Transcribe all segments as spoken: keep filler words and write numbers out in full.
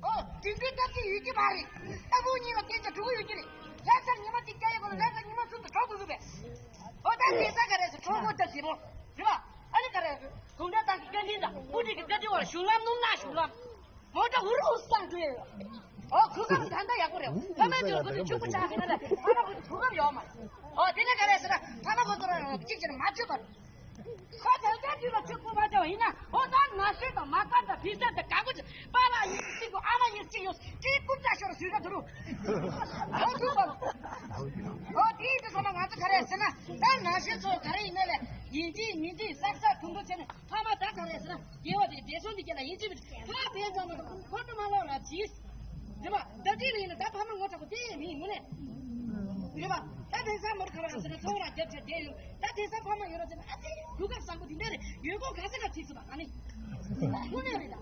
ཨོ། དེ་འདྲའི་སྟབས་ཀྱིས་ཡོད་ཀྱི་མ་རེད། ལྟ་བུ་གཉིས་ལ་བསྟན་ཆ་དྲུག་ཡོད་ཀྱི་རེད། ལྷ་སར་ཉི་མ་གཅིག་སྐྱེ་ཡོད་དགོས་ན་ལྷ་སར་ཉི་མ་གསུམ་དུ་གྲོགས་དགོས་ཀྱི་རེད། ཨོ། ད་དེ་ས་ག་རེ་ཟེར་གྲོགས་པོ་ལྟ་བྱེད་པོ། རེད་པ། ཨ་ནི་ག་རེ་ཟེར་གུང་ཁྲན་ཏང་གི་བཀའ་དྲིན་དང་སྤུ་གྲི་གི་བཀའ་དྲིན་བར་གཞུང་ལམ་སྣུམ་ནག་གཞུང་ལམ། མོ་ཊ་འུར་འུར་བསང་འགྲོ་ཡོད། ཨོ། གོ་སྐབས་ད་ལྟ་ཡག་པོ་རེད། ཕ་མའི་དུས་ལ་གོ་དུས་ཕྱུག་པོ་ཆགས་མིན་ན་ལས་ཕ་མ་གོ་དུས་གོ་སྐབས་ཡོད་མ་རེད། ཨོ། དེ་ནས་ག་རེ་ཟེར་ན་ཕ་མ་གོ་ཚོ་རང་གཅིག་བྱས་ན་མ་བཅོས་པར། ཁོ་དེ་འདྲའི་དུས་ལ་ཆུ་ཁོ་མ་བྱ་བ་ཡིན་ན། ཨོ། ད་ན་ཤོས་དང་མ་ཀ་དང་བི་ས་དང་ག་གོ་ཅི་པཱ་ལགས་ཡིན་གཅིག་གོ་ཨ་མ་ཡིན་གཅིག་ཡོད་ཅི་ཀུན་ཅག་ཤོར་སུས་ཀ་དུ་རུ། ཨོ། ཐུག་པ། ཨོ། དེའི་དུས་ཚོད་ལ་ང་ཚོ་ག་རེ་ཟེར་ན། ད་ན་ཤོས་ཚོ་ག་རེ་ཡིན་ན་ལས་ཡིན་གཅིག་མིན་གཅིག་བསགས་བསགས་ཐུང་ཐུང་བྱས་ནས་ཕ་མ་ད་ག་རེ་ཟེར་ན། རྒྱལ་བ་དེ་བདེ་སོང་འདི་སྐྱེ་ལ་ཡིན་གཅིག་མིན་གཅིག་ཕ་བས་ཙམ་མ་གཏོགས་ཁོ་ན་མ་ལོག་ལ་བྱིས། རེད་པ། ད་ཅི་ལ་ཡིན་ན་ད་ཕ་མ་ངོ་དྲག་པོ་དེ་མི་ཡིན་དངོས་གནས། རེད་པ། ད་དེང་སང་མོར་ཁ་ར་ཟེར་ན་ཚོང་ར་རྒྱབ་ཆ་བསྡད་ཡོད། ད་དེང་སང་ཕ་མ་ཡོད་ར་ཟེར་ན་ཨ་ཙི་གོ་སྐབས་བཟང་པོ་དེ་འདྲ་རེད། ཡོད་གོ་ག་ས་ག་ཐིག་ཚུ་དང་ཨ་ནི། དངོས་གནས་རེད་ད།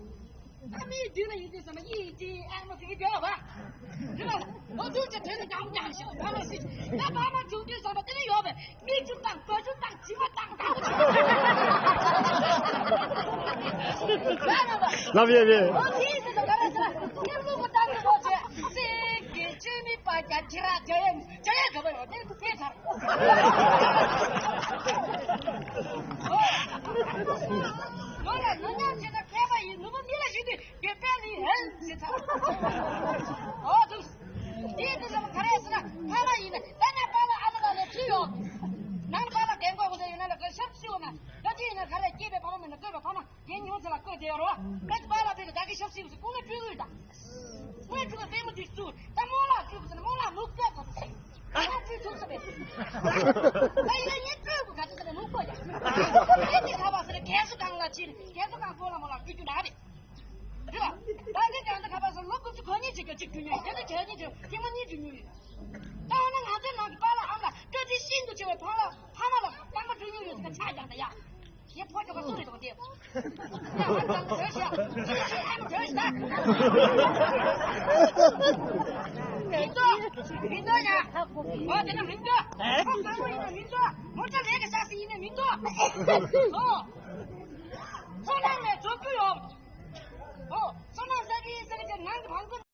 ཨ་མའི་མདུན་ལ་ཡིན་དུས་ཙམ་པ་ཡིན་ཏི་ཨ་མ་ཟེར་གི་ཡོད་པ། རེད་པ། ཨོ་ཐུག་ཅེ་དོན་དུ་ཡང་ཡང་ཞིག་ཕ་མ་ཟེར། ད་ཕ་མ་བྱུང་དུས་ཙམ་པ་དེ་ནི་ཡོད་པས། མིག་ཆུ་བཏང་། བ་ཆུ་བཏང་། མཆི་མ་བཏང་། བཏང་། ལབ་ཡས་རེད། ཨོ་དེའི་ཚེ་ད་ག་རེ་ཟེར་ན་སྐྱེམས་ལུག་པ་བཏང་གི་ལོ་ཆེ་སེ་གི་ཆུ་མི་པ་རྒྱ་ཁྱི་ར་རྒྱ་ཡན་རྒྱ་ཡན་ག་པ་ཡོད་དེ་དེ་ཚར། ལོ་ལ་ནུ་ཉམས་ཆེ་ན་མཁས་པ་ཡིན། ནུ་མོ་མི་ལ་ཞིག་དུས་རྒྱུད་པའི་ལི་ཧན་ཟེར་ཚར། ཨོ་ཐུགས། དེའི་དུས་ཙམ་ག་རེ་ཟེར་ན་ཕ་མ་ཡིན་ན་ད་ནས་པཱ་ལགས་ཨ་མ་ལགས་ནས་ཁྲིད་ཡོང་། ནང་པཱ་ལགས་རྒན་གོག་དེ་ཡོད་ན་ལ་ག་ཤབ་སུ་ཡོང་ན་ད་ཅི་ཡིན་ན་ག་རེ་སྐྱེས་པའི་ཕ་མ་མིན་ན་བསྐོས་པའི་ཕ་མ་རྒན་ཉུང་ཚེ་ལ་བསྐོས་བསྡད་ཡོད་རོ། ད་ཅི་པཱ་ལགས་དེ་ལ་ད་གི་ཤབ་སུ་ཡོང་ཟེར་སྐུ་ངལ་སྤྲོད་དགོས་ད། སྐུ་ངལ་སྤྲོད་པའི་པད་མོ་དེ་སུ་ད་རྨོ་ལགས་སྤྲོད་དགོས་ཟེར་ན་རྨོ་ལགས་མུ་བསྐོས་ཟེར། ད་ང་སྤྲོད་ཐུབ་ས་མེད། ད་ཡིན་ན་ངས་སྤྲོད་དགོས་ག་ཚོད་ཟེར་ན་མུ་བསྐོས་ཡ། ཨེ་དེ་ད་བ་ཟེར་ན་རྒན་གསོ་ཁང་ལ་ཕྱིན་རྒན་གསོ་ཁང་སྤོ་ལགས་མོ་ལགས་སྤྲོད་རྒྱུ་ན་རེད། རེད་པ། ད་འདི་དོན་དུ་ཁ་པར་སོང་ལོ་དགུ་བཅུ་གོ་གཉིས་ཅིག་གི་གཅིག་བསྐྲུན་ཡོད། དེ་ཚོ་གྱ་གཉིས་ཅིག་ཐེངས་མ་གཉིས་བསྐྲུན་ཡོད། ད་འོ་ན་ང་ཚོའི་ནང་གི་པཱ་ལགས་ཨ་མ་ལགས་སྤྲོད་དེ་ཤིན་ཏུ་ཆེ་བའི་ཕ་ལགས་ཕ་མ་ལགས་རྐང་པ་བསྐྲུན་ཡོད་ཡོད་ཟེར་ཆ་རྒྱག་ད་ཡ། ངའི་ཕོ་ཁྱོ་ག་སུ་རེད་དོ་དེ། ཡ་ཨ་མ་ལགས་བྲོས་ཤག་ཅི་ཞིག་ཨ་མ་བྲོས་ཤག་མི་འདུག་མི་འདུག་ཡ། འོ་དེ་ན་མི་འདུག་ཕོ་དཀར་པོ་ཡིན་ན་མི་འདུག་མོ་ཊ་ལས་ཀ་བྱ་སྲིད་ཡིན་ན་མི་འདུག་ཨོ། ཚོར་སྣང་ནས་རྫོགས་རྒྱུ་ཡོད། ཨོ། ཚོར་སྣང་ཟ་གི་ཟེར་གྱི་ནང་གི་བང་སོ།